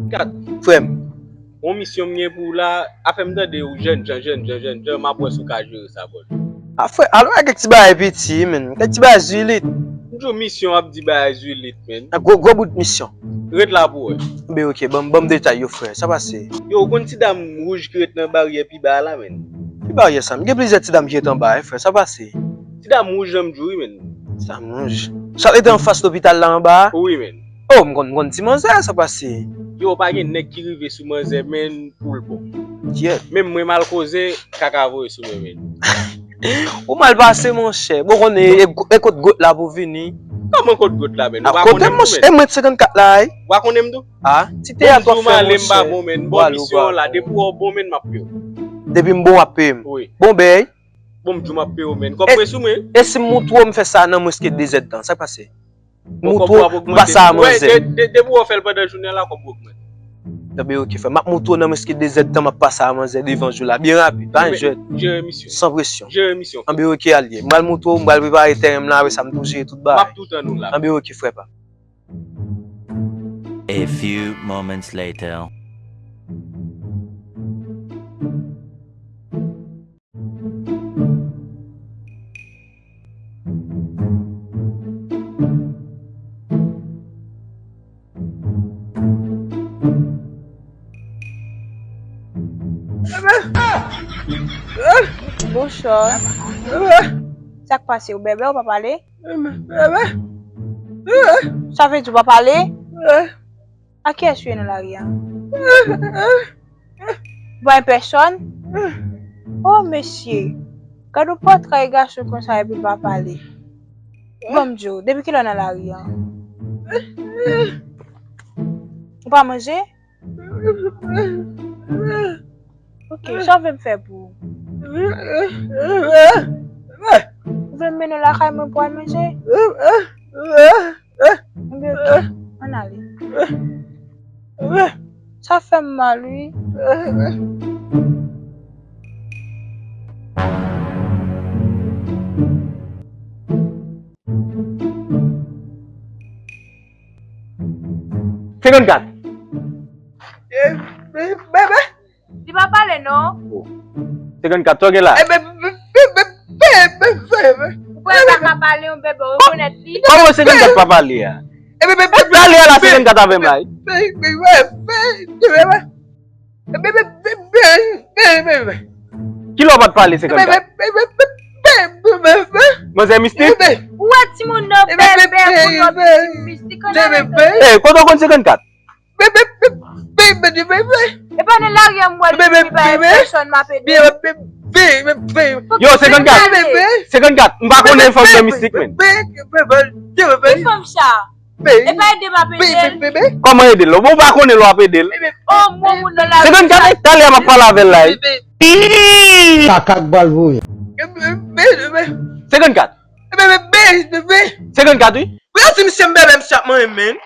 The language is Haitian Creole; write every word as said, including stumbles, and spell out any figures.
Kat, frè m, yon misyon m gen pou w la, afè m tande ou jènjan, jènjan, jènjan, m ap wè si w ka jere sa, bòs. A, frè, al wè kèk ti bagay piti, menn. Kèk ti bagay zwilit. M di w misyon, w ap di bagay zwilit, menn. A, gwo, gwo bout misyon. Ret la pou w wè. Enben, oke, ban m, ban m detay yo, frè. Sa pase? Yo, ou konn ti dam wouj ki ret nan baryè pi ba a la, menn? Ki baryè sa? M gen plizyè ti dam ki ret anba, wi, frè. Sa pase? Ti dam wouj lan m di w, wi, menn. Ti dam wouj. Sa te anfas lopital la anba a? Wi, menn. Oh, m konn, m konn ti manzè, sa pase? Yo, pa gen nèg ki rive sou manzè, menn, pou l bon. Kyèt. Menm mwen mal koze, kaka voye sou mwen, menn. Ou mal pase, monchè. Bon, konnen, e, e kot gwòt la pou vini? Kòman kot gwòt la, menn? Ou pa konnen m tou, menn? E mwen senkannkat la, wi. Ou pa konnen m tou? A, ti teyat w ap fè, monchè. Bon, m di w m ale, m pa bon, menn. Bon, misyon la, depi w bon, menn, m ap peye w. Depi m bon, w ap peye m? Wi. Bon, bèy. Bon, m di w m ap peye w, menn. Kòb mwen sou mwen. E si m moutre w m fè sa nan mwens ke de zèdtan, sa k pase? Bon, kòb ou ap ogmante. Moutre w m pase a manzè. Wè, de, de, depi w fè l pandan jounen an la, kòb ou ogmante. Enben, oke, frè. M ap moutre w nan mwens ke de zèdtan, m ap pase a manzè devan jou la. Byen rapid, pa jwenn. Jere misyon. San presyon. Jere misyon. Enben, oke, al ye. M pral moutre w, m pral prepare tèren m la, apre sa, m tou jere tout bagay. M ap tou tann ou la. Enben, oke, frè pa m. A few moments later. Bonswa. Sa k pase? Ou bèbè, ou pa pale? Sa vle di ou pa pale? A kiyès ou ye nan lari a? Ou pa wè pèsòn? Oh, mesye. Gad yon pòtrèy gason konsa epi l pa pale. Bon, m di w, depi kilè w nan lari a? Ou pa manje? Ok, sa w vle m fè pou ou? Ou vle m mennen w lakay mwen pou w al manje? Ebyen, ok, ann ale. Sa fè m mal, wi. Senkannkat. Bebe. Li pa pale, non. Oh. Senkannkat, sa w gen la? Ou kwè l pa ka pale, yon bebe, ou rekonèt li? Kòman senkannkat pa pale a? Pale a la, senkannkat avè m la, wi. Kilè w pa t pale, senkannkat? Manzè mistik? Ou wè timoun nan bèbè pou yon pitit mistik, ann ale. Ey, kote w konn senkannkat? E pa nan lari a m wè l, li pa pèsòn m ap ede. Yo, senkannkat. Senkannkat, m pa konnen fanm nan mistik, menn. Ki fanm sa? E pa ede m ap ede l. Kòman ede l? Bon, ou pa konnen lè w ap ede l. Oh, mwen moun nan lari. Senkannkat, talè a m ap pale avè l la, wi. Kaka k bal voye. Senkannkat. Senkannkat, wi. Pou yo di misye m bèbè, misye ap manyen m, menn.